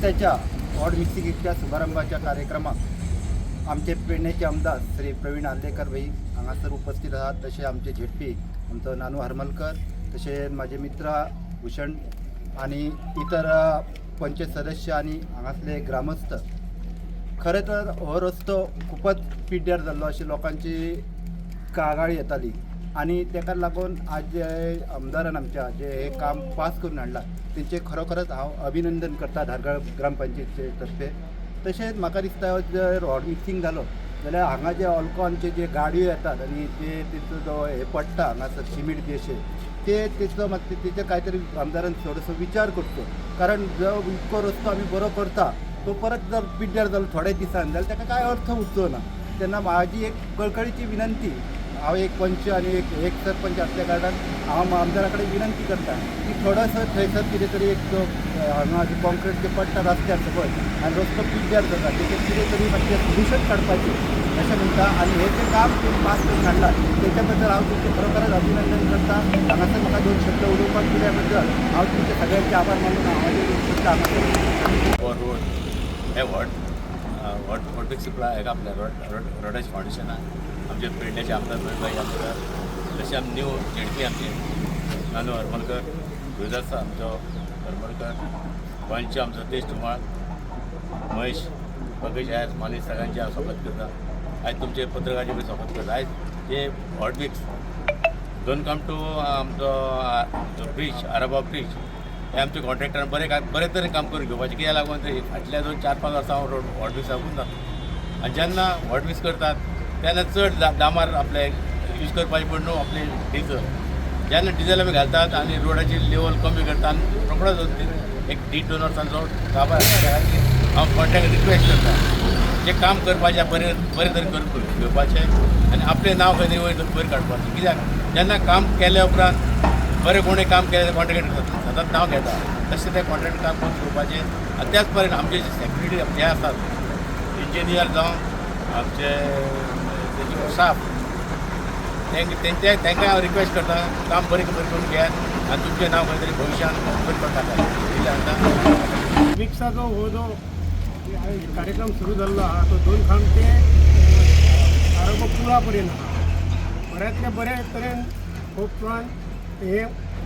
रस्त्याच्या हॉट मिक्सिंगच्या शुभारंभाच्या कार्यक्रमाक आमचे पेडणेचे आमदार श्री प्रवीण आर्लेकर भाई हांगासर उपस्थित आहात. तशें आमचे झेडपी आमचो नानू हरमलकर, तशें म्हाजे मित्र भूषण आणि इतर पंचायत सदस्य आणि हांगासले ग्रामस्थ. खरें तर हो रस्तो खूपच पिड्ड्यार जाल्लो अशी लोकांची कागाळ येताली आनी ताका लागून आज जे आमदारान आमच्या जे हे काम पास करून हाडलां, तेंचें खरोखरच हांव अभिनंदन करता धारगळ ग्रामपंचायतीचे तर्फे. तशेंच म्हाका दिसता, जर हॉट मिक्सिंग जालो जाल्यार हांगा जे ऑल्कॉनचे जे गाडयो येतात आनी ते तेचो जो हे पडटा हांगासर सिमीट बी अशें ते तेचो मातशें तेचेर कांय तरी आमदारान थोडोसो विचार करचो, कारण जो इतको रस्तो आमी बरो करता, तो परत जर पिड्ड्यार जालो थोड्या दिसान जाल्यार ताका कांय अर्थ उरचो ना. तेन्ना म्हाजी एक कळकळीची विनंती, हांव एक पंच आनी एक एक सरपंच आसल्या कारणान हांव आमदारा कडेन विनंती करता की थोडोसो थंयसर कितें तरी एक जो हांगा जे कॉन्क्रीट जे पडटा रस्त्यार सकयल आनी रस्तो पिड्ड्यार जाता, तेचेर कितें तरी मातशें सोल्युशन काडपाचें अशें म्हणटा. आनी हें जें काम तुमी पास करून हाडलां, तेच्या बद्दल हांव तुमचें खरोखरच अभिनंदन करता. हांगासर म्हाका दोन शब्द उलोवपाक दिल्या बद्दल हांव तुमचे सगळ्यांचे आभार मानून हांव म्हाजे दोन शब्द हांगासर हो रोड हे व्हड व्हड व्हड मिक्स हेका आपल्या रोड रोड रोडाच्या फावंडेशनाक आमचे पेडण्याचे आमदार प्रवीण आमदार, तशें आमी न्यू झेडपी आमचे नानू हरमलकर, गुरुदास आमचो हरमलकर, पंच आमचो सतीश धुमाळ, महेश पंकज आयर माली, सगळ्यांचे हांव स्वागत करता. आयज तुमचे पत्रकारांचे बी स्वागत करता. आयज जे हॉट मिक्स दोन काम टू आमचो ब्रीज, आराबा ब्रीज, हे आमच्या कॉन्ट्रॅक्टरान बरें बरे तरेन काम करून घेवपाचें. कित्याक लागून ते फाटल्या दोन चार पांच वर्सां हांव रोड हॉट मिक्स साकून जाता आनी जेन्ना हॉट मिक्स करतात तेन्ना चड डामार आपले यूज करपाचें पडटा न्हू आपले डिजल. जेन्ना डिजल आमी घालतात आनी रोडाची लेवल कमी करता आनी रोकडोच एक दीड दोन वर्सांचो काबार. त्या खातीर हांव कॉन्ट्रॅक्ट रिक्वेस्ट करता, जें काम करपाचें बरें बरे तरेन करून घेवपाचें आनी आपलें नांव खंय तरी वयर वयर काडपाचें. कित्याक जेन्ना काम केल्या उपरांत बरें कोणें काम केलें, कॉन्ट्रॅक्ट सदांच नांव घेता, तशें तें कॉन्ट्रॅक्ट काम करून घेवपाचें. आनी त्याच परेन आमचे जे सेक्युरिटी हे आसात, इंजिनियर जावं आमचे स्टाफ, तेंचे तांकां हांव रिक्वेस्ट करता, काम बरें बरें करून घेयात आनी तुमचें नांव खंय तरी भविश्यान वयर पडटा इतलें सांगता. मिक्साचो हो जो कार्यक्रम सुरू जाल्लो आहा, तो दोन खांब ते आरोग्य पुळा पर्यंत आहा. बऱ्यांतल्या बऱ्या तरेन खूब हे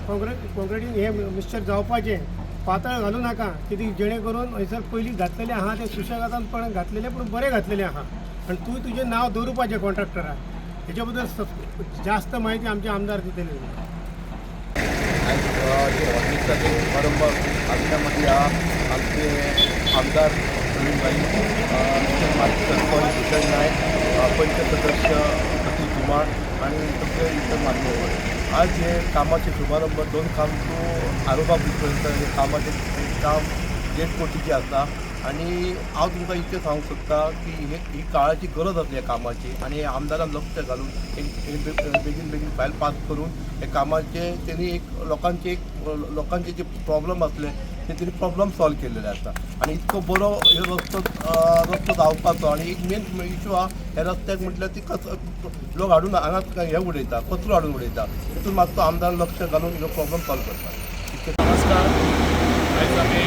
कॉन्क्रिटींग हे मिक्सचर जावपाचें. पातळ घालूं नाका कित्याक जेणे करून हयसर पयलीं घातलेलें आहा तें सुशेगादान पण घातलेलें, पूण बरें घातलेलें आहा आनी तूं तुजें नांव दवरुपाचें कॉन्ट्रॅक्टराक. हेच्या बद्दल जास्त माहिती आमचे आमदार दितले. आयज जे हॉटमिक्साचे शुभारंभ आमच्या हा आमचे आमदार प्रवीण भाई, तशेंच माजी सरपंच भूषण नायक, पंच सदस्य सतीश धुमाळ आणि सगळे इतर मान्यवर. आज हे कामाचे शुभारंभ दोन खांब टू आरोबा ब्रिज पर्यंत हे कामाचे काम 1.5 कोटीचे आसा. आणि हांव तुमकां इतकें सांगूंक सोदता की हे ही काळाची गरज आसली ह्या कामाची आनी आमदारान लक्ष घालून एक एक बेगीन बेगीन फायल पास करून हे कामाचे तेणी एक लोकांचे एक लोकांचे जे प्रॉब्लम आसले ते तेणी प्रॉब्लम सॉल्व केलेले आसा. आनी इतको बरो हे रस्तो रस्तो जावपाचो. आनी एक मेन इशू आहा ह्या रस्त्याक म्हटल्यार ती कच लोक हाडून हांगा हे उडयता, कचरो हाडून उडयता. तितून मातसो आमदारान लक्ष घालून ह्यो प्रॉब्लम सॉल्व करता इतकें. नमस्कार. आयज आमी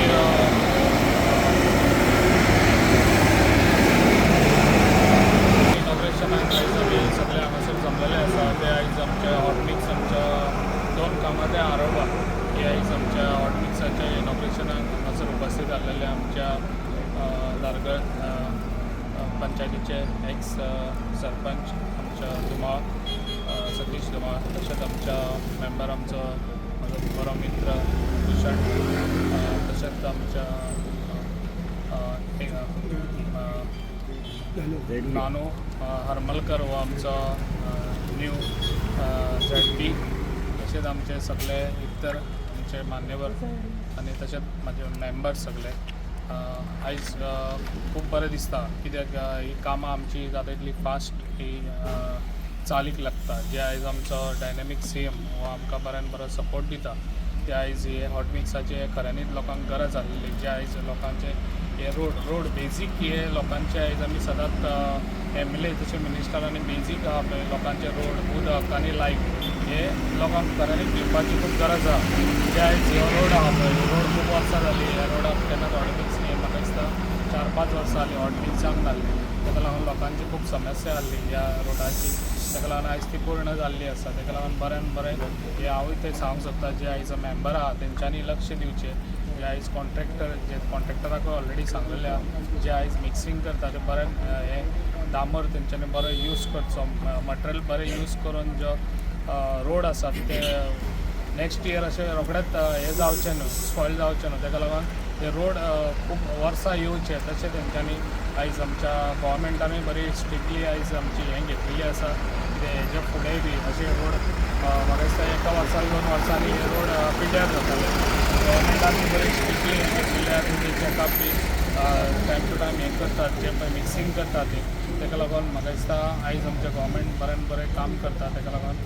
इनॉग्रेशनाक आयज आमी सगळे हांगासर जमलेले आसा. ते आयज आमच्या हॉटमिक्स आमच्या दोन कामां ते आरोबा हे आयज आमच्या हॉटमिक्साच्या इनॉग्रेशनाक हांगासर उपस्थित आसलेले आमच्या धारगळ पंचायतीचे एक्स सरपंच आमच्या धुमाळ, सतीश धुमाळ, तशेंच आमच्या मेंबर आमचो म्हजो बरो मित्र भूषण, तशेंच आमच्या एक, नानू हरमलकर हो आमचो न्यू झेड पी, तशेंच आमचे सगळे इतर आमचे मान्यवर आनी तशेंच म्हाजे मेंबर्स सगळे. आयज खूब बरें दिसता कित्याक ही कामां आमची जाता इतली फास्ट ही चालीक लागता. जे आयज आमचो डायनॅमीक सीएम हो आमकां बऱ्यान बरो सपोर्ट दिता, ते आयज हे हॉट मिक्साचे खऱ्यांनीच लोकांक गरज आसलेली. जे आयज लोकांचे हे रोड रोड बेजीक हे लोकांचे आयज आमी सदांच एमएलए तशें मिनिस्टरांनी बेजीक आहा पळय लोकांचे रोड, उदक आनी लायट हे लोकांक खऱ्यांनीच दिवपाची खूब गरज आहा. जे आयज हो रोड आहा पळय, रोड खूब वर्सां जाली ह्या रोडाक केन्नाच हॉट मिक्स न्ही. म्हाका दिसता 4-5 वर्सां जालीं हॉट मिक्स जावंक नासली. ताका लागून लोकांची खूब समस्या आहली ह्या रोडाची. ताका लागून आयज ती पूर्ण जाल्ली आसा. ताका लागून बऱ्यान बरें हें हांवूय तें सांगूंक सोदता, जे आयज मेंबर आहा तेंच्यांनी लक्ष दिवचें. जे आयज कॉन्ट्रॅक्टर, जे कॉन्ट्रॅक्टराकूय ऑलरेडी सांगलेलें आहा, जे आयज मिक्सींग करता ते बरें हें डांबर तेंच्यांनी बरो यूज करचो, मटेरियल बरें यूज करून जो रोड आसा ते नेक्स्ट इयर अशें रोखडेच हें जावचें न्हू, स्पॉयल जावचें न्हू. ताका लागून ते रोड खूब वर्सां येवचे तशें तेंच्यांनी आयज आमच्या गोवोरमेंटानूय बरी स्ट्रिक्टली आयज आमची हें घेतलेली आसा. कितें हेजे फुडें बी अशे रोड म्हाका दिसता एका वर्सान 2 वर्सांनी हे रोड पिड्ड्यार जाताले. गोवोरमेंटान बरी स्ट्रिक्टली हें घेतलेलें आसा, ते checkup be time to time हें करतात, जे पळय मिक्सींग करता ते. ताका लागून म्हाका दिसता आयज आमचें गोवोरमेंट बऱ्यान बरें काम करता. ताका लागून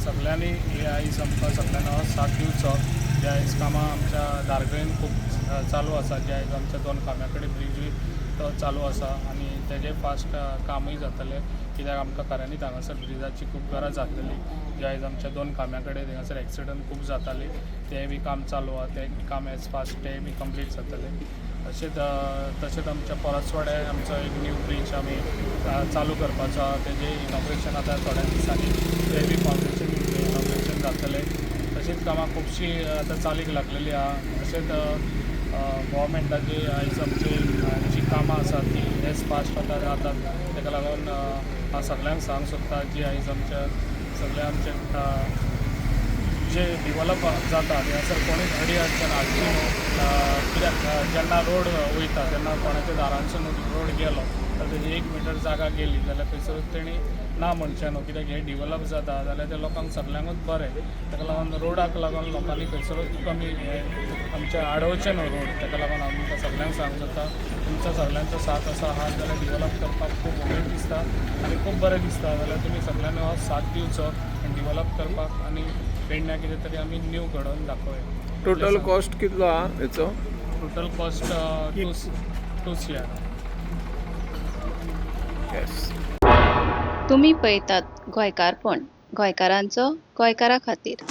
सगल्यांनी हे आयज आमकां सगल्यांनी हो साथ दिवचो. जे आयज कामां आमच्या धारगळीन खूब चालू आसा, जे आयज आमच्या 2 खांब्या कडेन ब्रिजूय तो चालू आसा आनी तेजे फास्ट कामूय जातलें, कित्याक आमकां खऱ्यांनीच हांगासर ब्रिजाची खूब गरज आसलेली. जे आयज आमच्या 2 खांब्या कडेन थंयसर एक्सिडंट खूब जाताले, तें बी काम चालू आहा, तें काम एज फास्ट तें बी कंप्लीट जातलें. तशेंच तशेंच आमच्या परसवाड्या आमचो एक न्यू ब्रीज आमी चालू करपाचो आहा, तेजें इनॉग्रेशन आतां थोड्या दिसांनी तें बी फावंडेशन इनॉग्रेशन जातलें. तशींच कामां खुबशीं आतां चालीक लागलेली आहा. तशेंच गोवोरमेंटाची आयज आमची जी कामां आसात ती एज फास्ट आतां जातात. ताका लागून हांव सगल्यांक सांगूंक सोदता, जी आयज आमच्या सगळ्या आमचे जे डिवलप जाता थंयसर कोणूच अडी अडचण हाडची न्हू. कित्याक जेन्ना रोड वयता तेन्ना कोणाच्या दारांतसून रोड गेलो तर तेजी 1 मिटर जागा गेली जाल्यार थंयसर तेणी ना म्हणचें न्हू, कित्याक हें डिवलप जाता जाल्यार ते लोकांक सगल्यांकूच बरें. ताका लागून रोडाक लागून लोकांनी खंयसरूच कमी हें आमचें आडोवचें न्हू रोड. ताका लागून हांव तुमकां सगल्यांक सांगूंक सोदता, तुमचो सगल्यांचो साथ आसा आहा जाल्यार डिवलप करपाक खूब उमेद दिसता आनी खूब बरें दिसता. जाल्यार तुमी सगल्यांनी हो साथ दिवचो आनी डिवलप करपाक आनी पेडण्या कितें तरी आमी न्यू घडोवन दाखोवया. टोटल कॉस्ट कितलो आहा हेचो? Total cost 2 CR. Yes. तुमी पळयतात गोंयकारपण, गोंयकारांचो गोंयकारा खातीर.